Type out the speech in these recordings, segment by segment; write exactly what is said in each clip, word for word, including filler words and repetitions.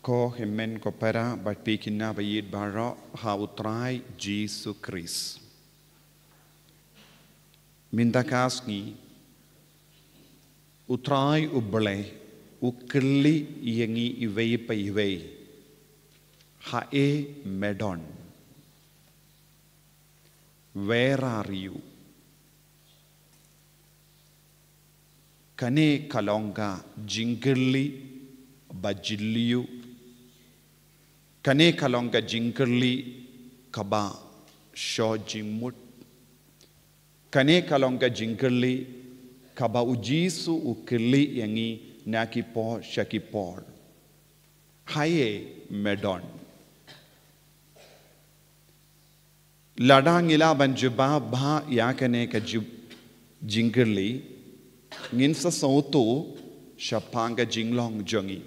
Ko hynmen ko para bad phi kine ba ïeit baroh ha U Trai Jisu Khrist. Mynta ka sngi U Trai U Blei u kylli ïa ngi iwei pa iwei. Haei me don? Where are you? Kane ka long ka jingkylli ba jylliew. Kane ka long ka jingkylli kaba shu jingmut. Kane ka long ka jingkylli kaba U Jisu u kylli ïa ngi na ki por sha ki por. Haei me don? Lada ngi lah ban jubab bha ïa kane ka ju-, jingkylli, ngin sa sngewthuh shaphang ka jinglong jong ngi,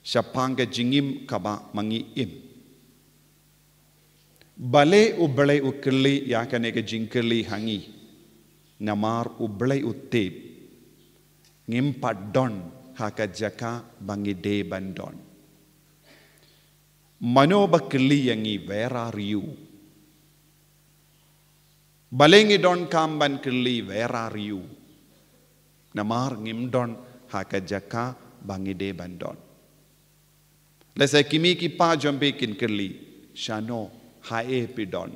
shaphang ka jingim kaba ma ngi im. Balei U Blei u kylli ïa kane ka jingkylli ha ngi? Namar U Blei u tip ngim pat don ha ka jaka ba ngi dei ban don. Mano ba kylli ïa ngi, where are you? Balei ngi donkam ban kylli, where are you? Namar ngim don ha ka jaka ba ngi dei ban don. Lehse ki mei ki pa jong phi kin kylli, shano, haei phi don?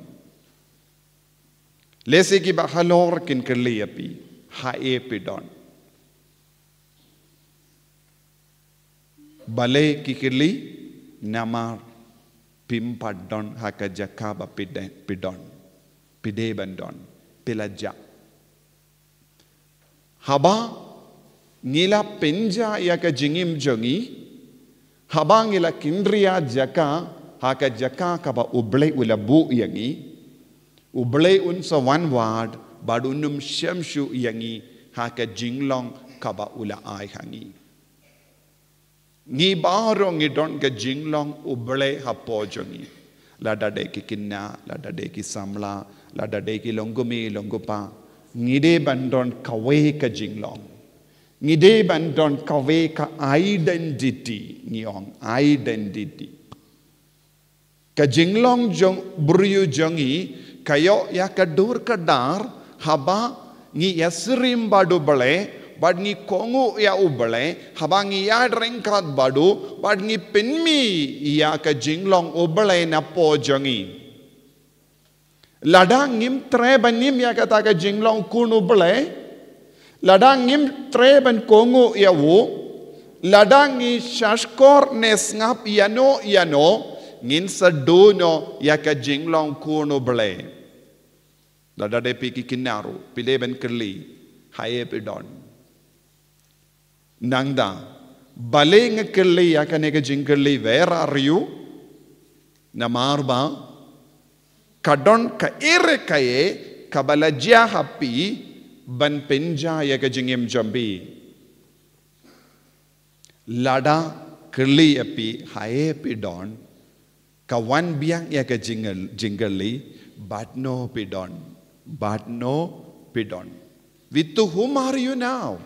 Lehse kiba halor kin kylli ïa phi, haei phi don? Balei ki kylli? Namar phim pat don ha ka jaka ba phi de-, phi don, phi dei ban don, phi la jah. Haba ngi la pynjah ïa ka jingim jong ngi, haba ngi la kynriah jaka ha ka jaka kaba U Blei u la buh ïa ngi, U Blei un sa wan wad bad un ym shym shuh ïa ngi ha ka jinglong kaba u la ai ha ngi. Ngi baroh ngi don ka jinglong U Blei hapoh jong ngi. Lada dei ki khynnah, lada dei ki samla, lada dei ki longkmie longkpa, ngi dei ban don kawei ka jinglong. Ngi dei ban don kawei ka identity, ngi ong identity. Ka jinglong jong briew jong ngi ka ïoh ïa ka dur ka dar haba ngi ïasyriem bad U Blei, bad ngi kohnguh ïa U Blei, haba ngi ïaid ryngkat bad u, bad ngi pynmih ïa ka jinglong U Blei napoh jong ngi. Lada ngim treh ban im ïa kata ka jinglong khun U Blei, lada ngim treh ban kohnguh ïa u, lada ngi shahshkor ne sngap ïano ïano, ngin sa duh noh ïa ka jinglong khun U Blei. Lada dei phi ki khynnah ruh, phi dei ban kylli, haei phi don? Nangta, balei nga kylli ïa kane ka jingkylli, where are you? Namar ba ka don kaei re kaei kaba la jia ha phi ban pynjah ïa ka jingim jong phi. Lada kylli ïa phi, haei phi don, ka wan biang ïa ka jingkyl-, jingkylli, bad no phi don, bad no phi don. With whom are you now?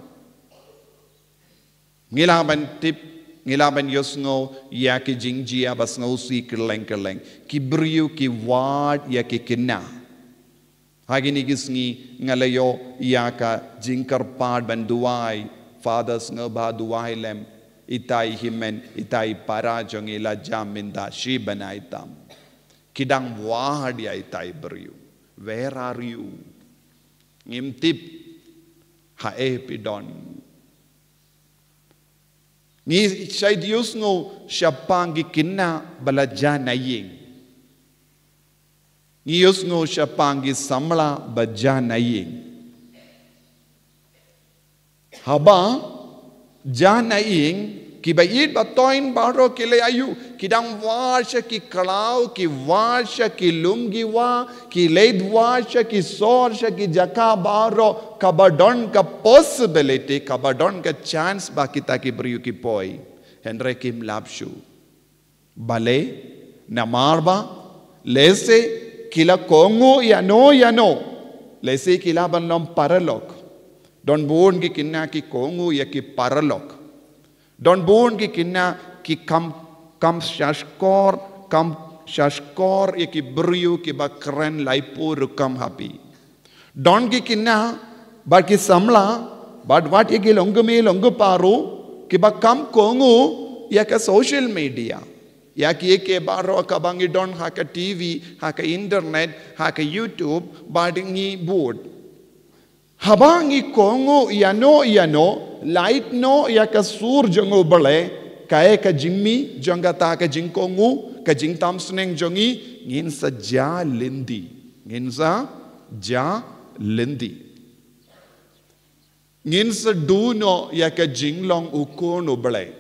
Ngi lah ban tip, ngi lah ban ïohsngew ïa ki jingjia ba sngewsih kylleng kylleng. Ki briew ki wad ïa ki khynnah. Ha kine ki sngi nga la ïoh ïa ka jingkyrpad ban duwai, Father Sngewbha Duwailem, ita i hynmen, ita i para jong ngi la jam mynta shi bnai tam. Ki dang wad ïa ita i briew. Where are you? Ngim tip haei phi don. Ngi shait ïohsngew shaphang ki khynnah ba la jah na ïing. Ngi ïohsngew shaphang ki samla ba jah na ïing. Haba jah na ïing, kiba ïeit ba thoiñ baroh ki leh aïu, ki dang wad sha ki khlaw, ki wad sha ki lum ki wah, ki leit wad sha ki sor, sha ki jaka baroh, kaba don ka possibility, kaba don ka chance ba kita ki briew ki poi. Hynrei kim lap shuh. Balei? Namar ba lehse ki la kohnguh ïano ïano. Lehse ki lah ban long paralok. Don bun ki khynnah ki kohnguh ïa ki paralok. Don bun ki khynnah ki kham kam shashkor, kam shashkor ïa ki briew kiba kren laiphew rukom ha phi. Don ki khynnah bad ki samla bad wat ïa ki longkmie longkpa ruh kiba kam kohnguh ïa ka social media, ïa kiei kiei baroh kaba ngi don ha ka T V, ha ka internet, ha ka YouTube, bad ngi bud. Haba ngi kohnguh ïano ïano, lait noh ïa ka sur jong U Blei, kaei ka jingmih jong kata ka jingkohnguh, ka jingtam sneng jong ngi, ngin sa jia lynti. Ngin sa jia lynti. Ngin sa duh noh ïa ka jinglong u khun U Blei.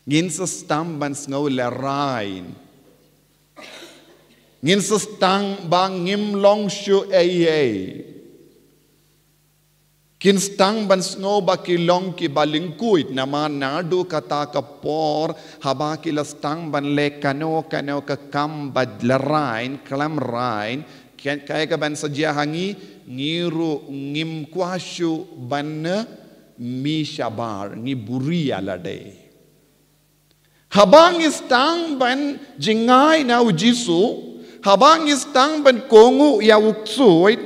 Ngin sa sdang ban sngew lehrain. Ngin sa sdang ba ngim long shuh ei ei. Kin sdang ban sngew ba ki long kiba lyngkhuid, namar naduh kata ka por, haba ki la sdang ban leh kano kano ka kam ba lehrain, khlem rain, kaei kaei kaban sa jia ha ngi, ngi ruh ngim kwah shuh ban mih shabar, ngi buhrieh ïa lade. Haba ngi sdang ban jngai na U Jisu, haba ngi sdang ban kohnguh ïa U Ksuid,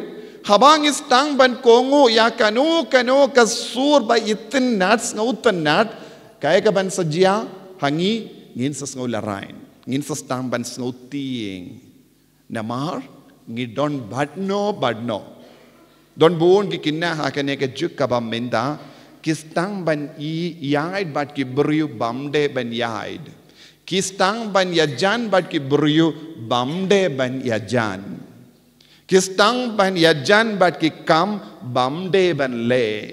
haba ngi sdang ban kohnguh ïa kano kano ka sur ba itynnad, sngewtynnad, kaei kaban sa jia ha ngi, ngin sa sngew lehrain, ngin sa sdang ban sngew tieng. Namar ngi don badno badno. Don bun ki khynnah ha kane ka juk kaba mynta, ki sdang ban ï-, ïaid bad ki briew bym dei ban ïaid. Ki sdang ban ïajan bad ki briew bym dei ban ïajan. Ki sdang ban ïajan bad ki kam bym dei ban leh.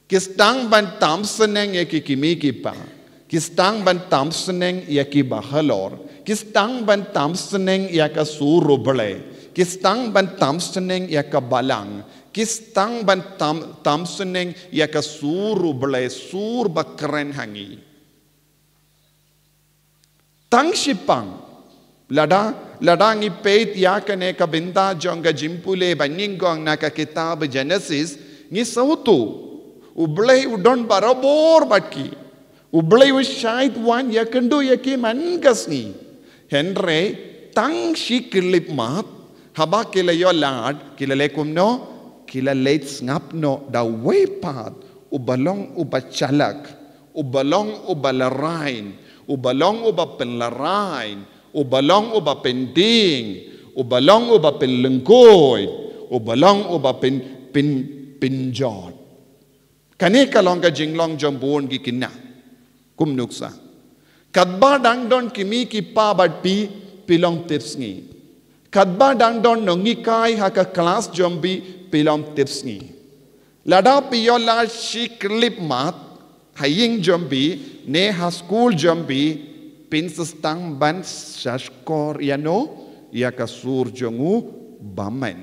Ki sdang ban tam sneng ïa ki kmie ki kpa. Ki sdang ban tam sneng ïa ki bahalor. Ki sdang ban tam sneng ïa ka sur U Blei. Ki sdang ban tam sneng ïa ka balang. Ki sdang ban tam, tam sneng ïa ka sur U Blei, sur ba kren ha ngi. Tang shipang. Lada, lada ngi peit ïa kane ka bynta jong ka jingpule ba nyngkong na ka kitab Genesis, ngi sngewthuh U Blei u don barabor bad ki. U Blei u shait wan ïakynduh ïa ki man ka sngi. Hynrei tang shi khyllipmat, haba ki la ïoh lad, ki la leh kumno, ki la leit sngap noh da uwei pat uba long uba shalak, uba long uba lehrain, uba long uba pynlehrain, uba long uba pyndieng, uba long uba pynlyngkhuid, uba long uba pyn, pyn, pynjot. Kane ka long ka jinglong jong bun ki khynnah. Kum nuksa. Katba dang don kmie ki kpa bad phi, phi long tipsngi. Katba dang don nonghikai ha ka klas jong phi, phi long tipsngi. Lada phi ïoh lad shi khyllipmat, ha ïing jong phi, ne ha skul jong phi, phin sa sdang ban shahshkor ïano, ïa ka sur jong u bymman.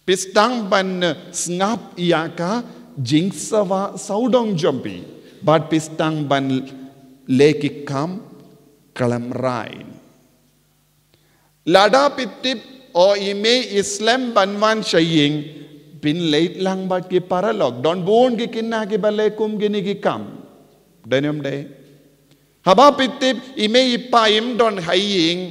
Phi sdang ban sngap ïa ka jingsawa sawdong jong phi. Bad phi sdang ban leh ki kam khlem rain. Lada phi tip, o i mei i slem ban wan sha ïing, phin leit lang bad ki paralok. Don bun ki khynnah kiba leh kum kine ki kam. Dei ne ym dei? Haba phi tip, i mei i pa im don ha ïing,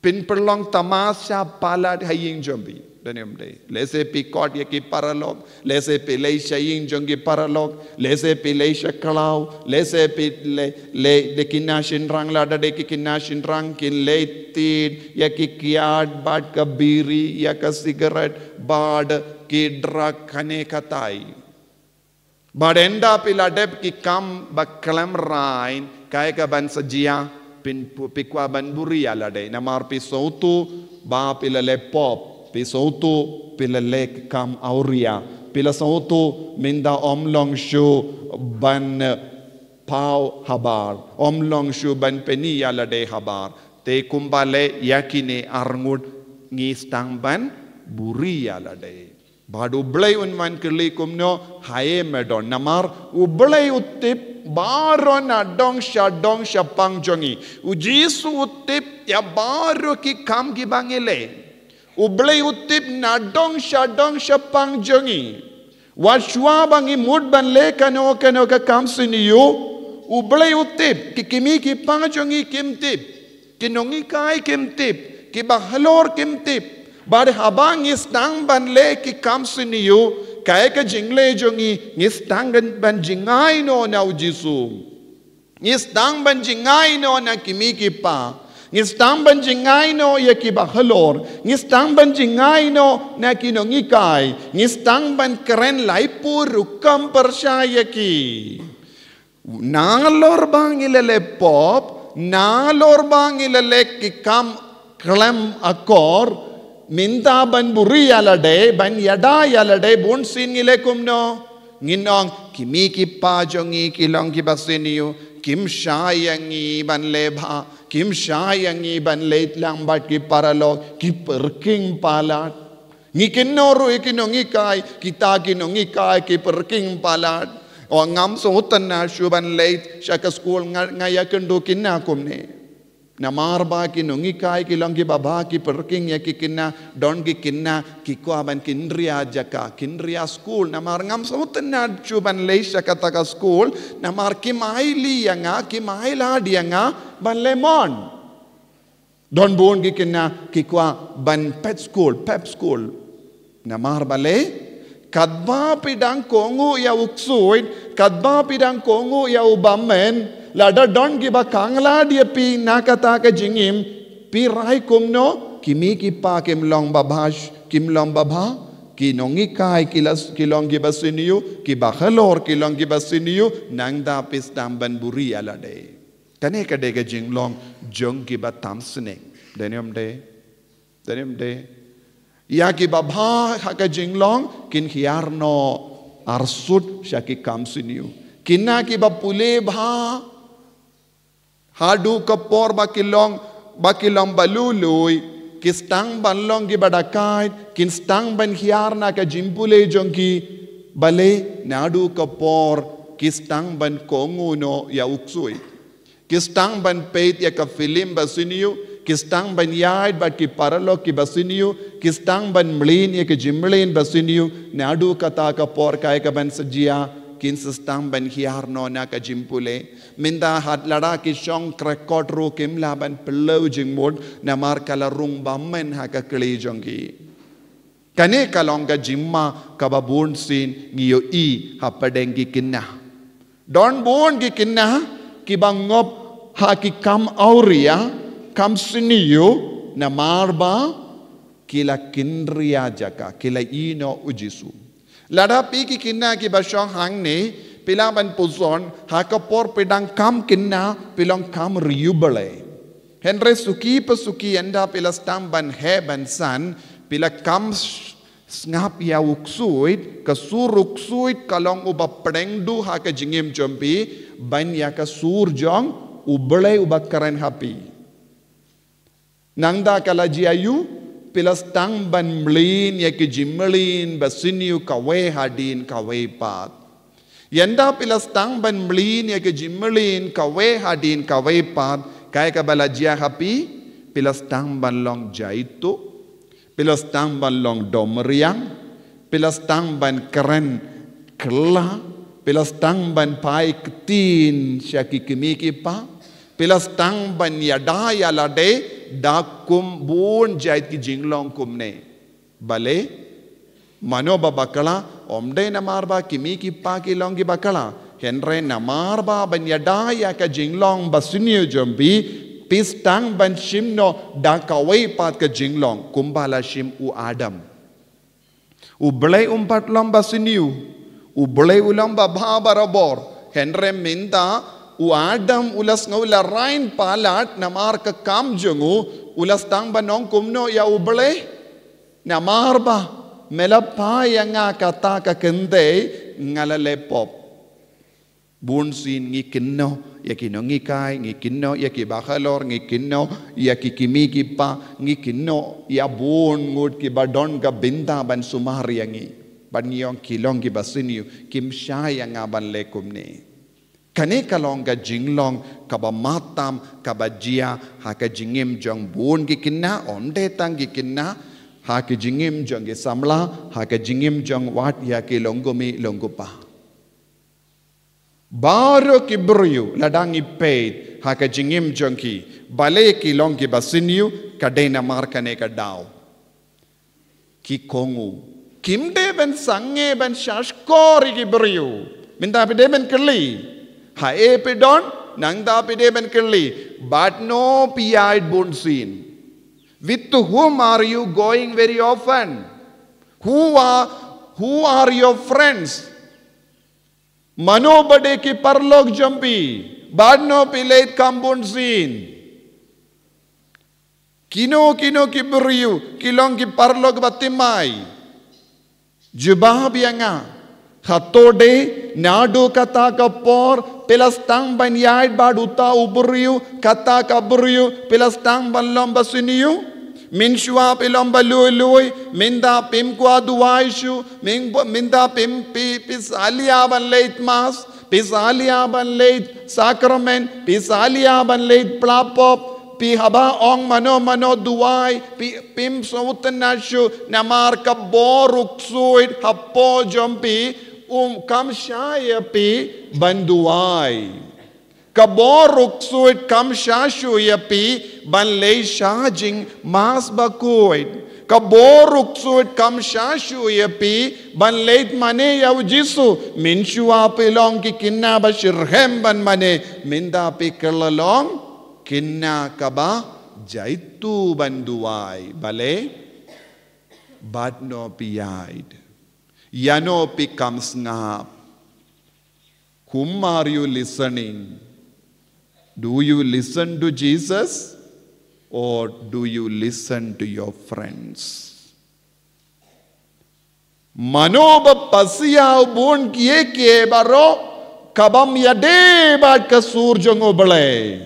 phin pynlong tamasha palat ha ïing jong phi. Dei ne ym dei? Lehse phi kot ïa ki paralok, lehse phi leit sha ïing jong ki paralok, lehse phi leit sha khlaw, lehse phi leit, leit da ki khynnah shynrang, lada dei ki khynnah shynrang kin leit tied ïa ki kiad bad ka biri, ïa ka sigaret bad ki drug kane katai. Bad ynda phi la dep ki kam ba khlem rain, kaei kaban sa jia, phin pu-, phi kwah ban buhrieh ïa lade. Namar phi sngewthuh ba phi la leh pop, phi sngewthuh phi la leh ki kam awria, phi la sngewthuh mynta ym long shuh ban, eh, paw habar, ym long shuh ban pyni ïa lade habar. Te kumba leh ïa kine arngut, ngi sdang ban buhrieh ïa lade. Bad U Blei un wan kylli kumno, haei me don? Namar U Blei u tip baroh nadong shadong shapang jong ngi. U Jisu u tip ïa baroh ki kam kiba ngi leh. U Blei u tip nadong shadong shapang jong ngi. Wat shuwa ba ngi mut ban leh kano kano ka kam sniew, U Blei u tip, ki kmie ki kpa jong ngi kim tip, ki nonghikai kim tip, ki bahalor kim tip. Bad haba ngi sdang ban leh ki kam sniew, kaei ka jingleh jong ngi, ngi sdang ban jngai noh na u Jisu. Ngi sdang ban jngai noh na ki kmie ki kpa. Ngi sdang ban jngai noh ïa ki bahalor. Ngi sdang ban jngai noh na ki nonghikai. Ngi sdang ban kren laiphew rukom pyrshah ïa ki. Nalor ba ngi la leh pop, nalor ba ngi la leh ki kam khlem akor, mynta ban buhrieh ïa lade, ban ïada ïa lade, bunsien ngi leh kumno? Ngin ong, ki kmie ki kpa jong ngi ki long kiba sniew, kim shai ïa ngi ban leh bha, kim shai ïa ngi ban leit lang bad ki paralok, ki pyrkhing palat. Ngi kynnoh ruh ïa ki nonghikai, kita ki nonghikai ki pyrkhing palat. O ngam sngewtynnad shuh ban leit sha ka skul, nga, nga ïakynduh kine kumne. Namar ba ki nonghikai ki long kiba bha, ki pyrkhing ïa ki khynnah, don ki khynnah ki kwah ban kynriah jaka, kynriah skul. Namar ngam sngewtynnad shuh ban leit sha kata ka skul, namar kim ailad ïa nga, kim ailad ïa nga ban leh mon. Don bun ki khynnah ki kwah ban pep skul, pep skul. Namar balei? Katba phi dang kohnguh ïa u ksuid, katba phi dang kohnguh ïa u bymmen, lada don kiba khanglad ïa phi na kata ka jingim, phi rai kumno? Ki kmie ki kpa kim long babha, kim long babha. Ki nonghikai ki la, ki long kiba sniew, ki bahalor ki long kiba sniew, nangta phi sdang ban buhrieh ïa lade. Kane ka dei ka jinglong jong kiba tam sneng. Dei ne ym dei? Dei ne ym dei? Ïa kiba bha ha ka jinglong kin hiar noh arsut sha ki kam sniew. Kine kiba pule bha, haduh ka por ba ki long, ba ki long ba lui lui, ki sdang ban long kiba dakaid, kin sdang ban hiar na ka jingpule jong ki. Balei? Naduh ka por ki sdang ban kohnguh noh ïa u ksuid. Ki sdang ban peit ïa ka film ba sniew, ki sdang ban ïaid bad ki paralok kiba sniew, ki sdang ban mlien ïa ka jingmlien ba sniew. Naduh kata ka por kaei kaban sa jia? Kin sa sdang ban hiar noh na ka jingpule. Mynta lada ki shong krekot ruh kim lah ban pynlong jingmut, namar ka la rung bymmen ha ka kti jong ki. Kane ka long ka jingma kaba bunsien ngi ïohi hapdeng ki khynnah. Don bun ki khynnah kiba ngop ha ki kam awria, kam sniew, namar ba ki la kynriah jaka, ki la ïehnoh u Jisu. Lada phi ki khynnah kiba shong hangne, phi lah ban pyrkhat, ha ka por phi dang kham khynnah, phi long kham riewblei. Hynrei suki pa suki ynda phi la sdang ban heh ban san, phi la kham s-, sngap ïa u ksuid, ka sur u ksuid ka long uba pdeng duh ha ka jingim jong phi, ban ïa ka sur jong U Blei uba kren ha phi. Nangta ka la jia aiu? Phi la sdang ban mlien ïa ki jingmlien ba sniew kawei hadien kawei pat. Ynda phi la sdang ban mlien ïa ki jingmlien kawei hadien kawei pat, kaei kaba la jia ha phi? Phi la sdang ban long jaituh, phi la sdang ban long domriang, phi la sdang ban kren kylla, phi la sdang ban phai ktien sha ki kmie ki kpa, phi la sdang ban ïada ïa lade da kum bun jait ki jinglong kumne. Balei? Mano ba bakla? Ym dei namar ba ki kmie ki kpa ki long ki bakla. Hynrei namar ba ban ïada ïa ka jinglong ba sniew jong phi, phi sdang ban shim noh da kawei pat ka jinglong, kumba la shim u Adam. U Blei um pat long ba sniew. U Blei u long ba bha barabor. Hynrei mynta u Adam u la sngew la rain palat namar ka kam jong u, u la sdang ban ong kumno ïa U Blei? Namar ba me la phah ïa nga kata ka kynthei, nga la leh pop. Bun sien ngi kynnoh ïa ki nonghikai, ngi kynnoh ïa ki bahalor, ngi kynnoh ïa ki kmie ki kpa, ngi kynnoh ïa bun ngut kiba don ka bynta ban sumar ïa ngi. Bad ngi ong ki long kiba sniew, kim shai ïa nga ban leh kumne. Kane ka long ka jinglong kaba matam kaba jia ha ka jingim jong bun ki khynnah, ym dei tang ki khynnah, ha ka jingim jong ki samla, ha ka jingim jong wat ïa ki longkmie longkpa. Baroh ki briew, lada ngi peit ha ka jingim jong ki, balei ki long kiba sniew? Ka dei namar kane ka daw. Ki kohnguh. Kim dei ban sangeh ban shahshkor ïa ki briew. Mynta phi dei ban kylli, haei phi don? Nangta phi dei ban kylli, bad no phi ïaid bunsien? With whom are you going very often? Who are, who are your friends? Mano ba dei ki paralok jong phi? Bad no phi leit kam bunsien? Kino kino ki briew ki long ki paralok ba thymmai? Jubab ïa nga. Hato dei naduh kata ka por phi la sdang ban ïaid bad uta u briew, kata ka briew phi la sdang ban long ba sniew? Mynshuwa phi long ba lui lui, mynta phim kwah duwai shuh, myn-, mynta phim, phi, phi salia ban leit mass, phi salia ban leit sakramen, phi salia ban leit pla pop, phi haba ong mano mano duwai, phi, phim sngewtynnat shuh namar ka bor u ksuid hapoh jong phi um kam shah ïa phi ban duwai. Ka bor u ksuid kam shah shuh ïa phi ban leit sha jingmass bakhuid. Ka bor u ksuid kam shah shuh ïa phi ban leit mane ïa u Jisu. Mynshuwa phi long ki khynnah ba shitrhem ban mane, mynta phi kylla long khynnah kaba jaituh ban duwai. Balei? Bad no phi ïaid? Ïa no phi kam sngap? Whom are you listening? Do you listen to Jesus or do you listen to your friends? Mano ba pasia? Bun kiei kiei baroh ka bym ïadei bad ka sur jong U Blei.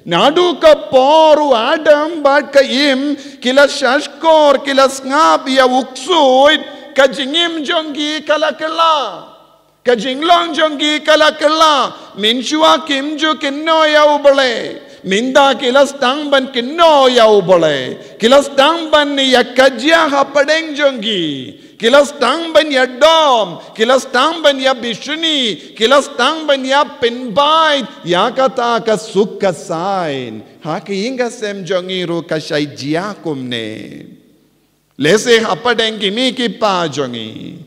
Naduh ka por u Adam bad ka Im ki la shahshkor, ki la sngap ïa u ksuid, ka jingim jong ki ka la kylla. Ka jinglong jong ki ka la kylla. Mynshuwa kim ju kynnoh ïa U Blei. Mynta ki la sdang ban kynnoh ïa U Blei. Ki la sdang ban ïa kajia hapdeng jong ki. Ki la sdang ban ïa dom. Ki la sdang ban ïa bishni. Ki la sdang ban ïa pynbeit ïa kata ka suk ka saiñ. Ha ka ïing ka sem jong ngi ruh ka shah jia kumne. Lehse hapdeng ki mei ki pa jong ngi,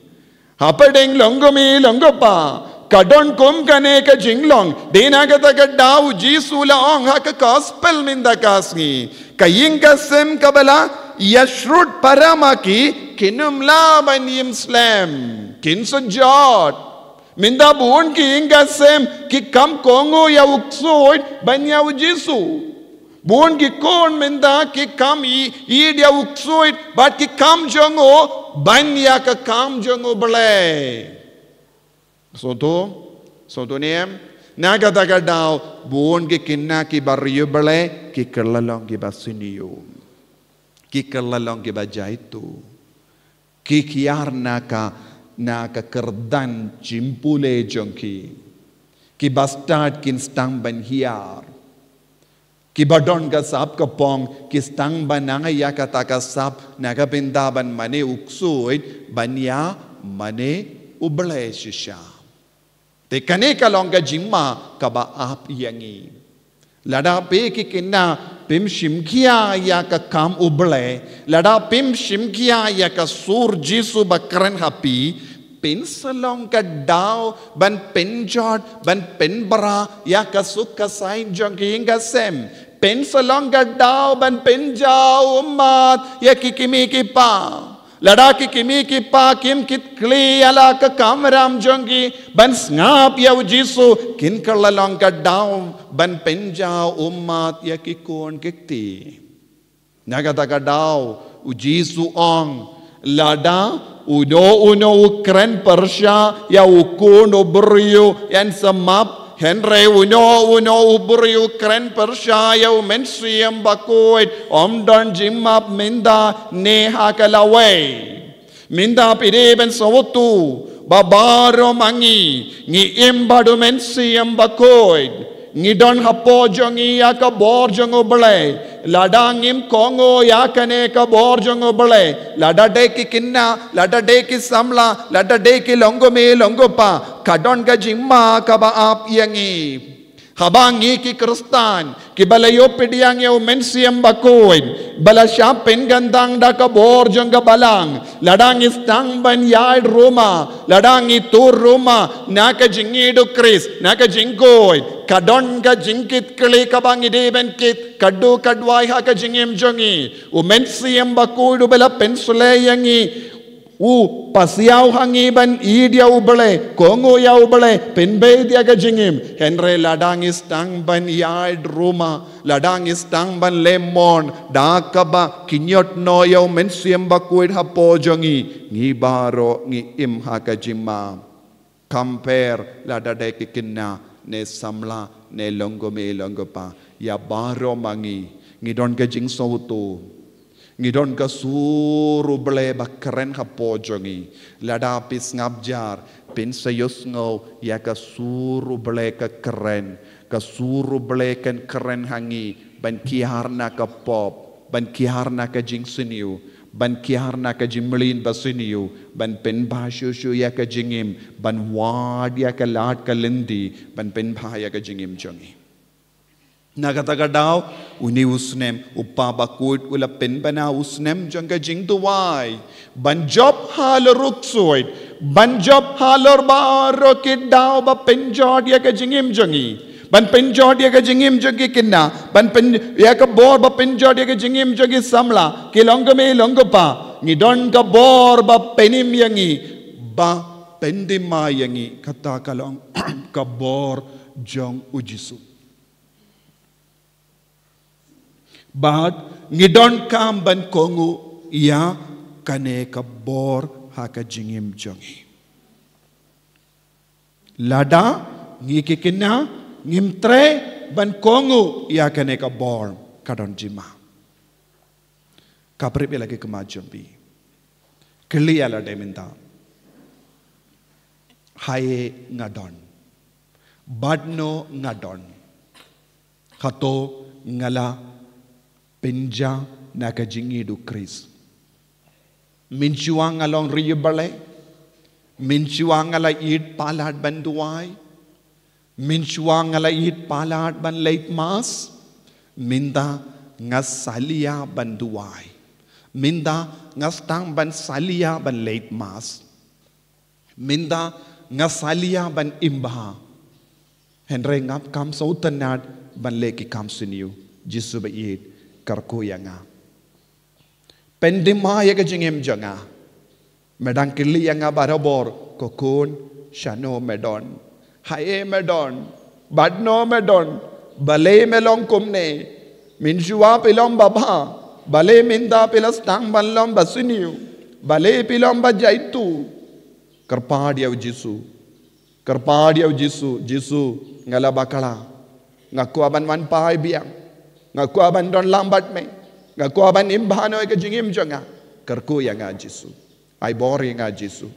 hapdeng long ko mei long ko pa, ka don kum kane ka jinglong. Dei na kata ka daw u Jisu u la ong ha ka gospel mynta ka sngi, ka ïing ka sem kaba la ïa shrut para ma ki, kin ym lah ban im slem, kin sa jot. Mynta bun ki ïing ka sem ki kam kohnguh ïa u ksuid ban ïa u Jisu. Bun ki khun mynta ki kam ïeit ïa u ksuid bad ki kam jong u ban ïa ka kam jong U Blei. Sngewthuh, sngewthuh ne em? Na kata ka daw bun ki khynnah kiba riewblei ki kylla long kiba sniew, ki kylla long kiba jaituh. Ki hiar na ka, na ka kyrdan jingpule jong ki. Kiba stad kin sdang ban hiar. Kiba don ka sap ka pong ki sdang ban ai ïa kata ka sap na ka bynta ban mane u ksuid, ban ïa mane U Blei shisha. Te kane ka long ka jingma kaba ap ïa ngi. Lada phi ki khynnah phim shim khia ïa ka kam U Blei, lada phim shim khia ïa ka sur Jisu ba kren ha phi, phin sa long ka daw ban pynjot, ban pynbra ïa ka suk ka saiñ jong ki ïing ka sem. Phin sa long ka daw ban pynjaw ummat ïa ki kmie ki kpa. Lada ki kmie ki kpa kim kit khlieh ïa la ka kamram jong ki ban sngap ïa u Jisu, kin kylla long ka daw ban pynjaw ummat ïa ki khun ki kti. Na kata ka daw u Jisu u ong, lada uno uno u kren pyrshah ïa u Khun u briew, yn sa map. Hynrei uno uno u briew u kren pyrshah ïa u Mynsiem Bakhuid, ym don jingmap mynta ne ha ka lawei. Mynta phi dei ban sngewthuh ba baroh ma ngi ngi im bad u Mynsiem Bakhuid. Ngi don hapoh jong ngi ïa ka bor jong U Blei. Lada ngim kohnguh ïa kane ka bor jong U Blei, lada dei ki khynnah, lada dei ki samla, lada dei ki longkmie longkpa, ka don ka jingma kaba ap ïa ngi. Haba ngi ki Khristan kiba la ïoh pdiang ïa U Mynsiem Bakhuid, ba la shah pynkyntang da ka bor jong ka Balang, lada ngi sdang ban ïaid rumah, lada ngi tur rumah na ka jingïeit U Khrist, na ka jingkhuid, ka don ka jingkitkhlieh kaba ngi dei ban kit, ka duh ka duwai ha ka jingim jong ngi. U Mynsiem Bakhuid uba la pynshlei ïa ngi, u pasiaw ha ngi ban ïeit ïa U Blei, kohnguh ïa U Blei, pynbeit ïa ka jingim. Hynrei lada ngi sdang ban ïaid rumah, lada ngi sdang ban leh mon da kaba kynjot noh ïa U Mynsiem Bakhuid hapoh jong ngi, ngi baroh ngi im ha ka jingma. Khamtam lada dei ki khynnah ne samla ne longkmie longkpa, ïa baroh ma ngi, ngi don ka jingsngewthuh. Ngi don ka sur U Blei ba kren hapoh jong ngi. Lada phi sngap jar, phin sa ïohsngew ïa ka sur U Blei ka kren. Ka sur U Blei kan kren ha ngi ban kiar na ka pop, ban kiar na ka jingsniew, ban kiar na ka jingmlien ba sniew, ban pynbha shuh shuh ïa ka jingim, ban wad ïa ka lad ka lynti, ban pynbha ïa ka jingim jong ngi. Na kata ka daw, une u snem, U Kpa Bakhuid u la pynbna u snem jong ka jingduwai. Ban jop halor u ksuid, ban jop halor baroh ki daw ba pynjot ïa ka jingim jong ngi. Ban pynjot ïa ka jingim jong ki khynnah, ban pyn, ïa ka bor ba pynjot ïa ka jingim jong ki samla, ki longkmie longkpa. Ngi don ka bor ba pynim ïa ngi, ba pyndima ïa ngi, kata ka long ka bor jong U Jisu. Bad ngi donkam ban kohnguh ïa kane ka bor ha ka jingim jong ngi. Lada ngi ki khynnah ngim treh ban kohnguh ïa kane ka bor, ka don jingma. Ka pyrshah ïa la ki khmat jong phi. Kylli ïa lade mynta. Haei nga don? Bad no nga don? Hato nga la pynjah na ka jingïeit U Khrist? Mynshuwa nga long ri balei? Mynshuwa nga la ïeit palat ban duwai? Mynshuwa nga la ïeit palat ban leit mass? Mynta nga salia ban duwai. Mynta nga sdang ban salia ban leit mass. Mynta nga salia ban im bha. Hynrei ngam kam sngewtynnad ban leh ki kam sniew. Jisu ba ïeit, kyrkhu ïa nga. Pyndima ïa ka jingim jong nga. Me dang kylli ïa nga barabor, ko khun, shano me don? Haei me don? Bad no me don? Balei me long kumne? Mynshuwa phi long babha. Balei mynta phi la sdang ban long ba sniew? Balei phi long ba jaituh? Kyrpad ïa U Jisu. Kyrpad ïa U Jisu, Jisu, nga la bakla. Nga kwah ban wan phai biang. Nga kwah ban don lang bad me. Nga kwah ban im bha noh ïa ka jingim jong nga. Kyrkhu ïa nga Jisu. Ai bor ïa nga Jisu.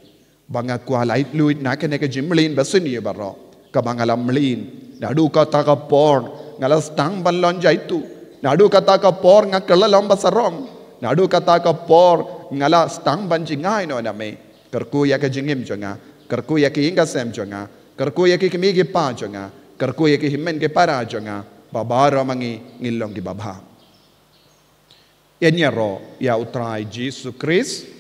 Ba nga kwah lait luid na kane ka jingmlien ba sniew baroh. Kaba nga la mlien. Naduh kata ka por nga la sdang ban long jaituh. Naduh kata ka por nga kylla long ba sarong. Naduh kata ka por nga la sdang ban jngai noh na me. Kyrkhu ïa ka jingim jong nga, kyrkhu ïa ki ïing ki sem jong nga, kyrkhu ïa ki kmie ki kpa jong nga, kyrkhu ïa ki hynmen ki para jong nga, ba baroh ma ngi ngin long ki babha. Ïaroh ïa U Trai Jisu Khrist,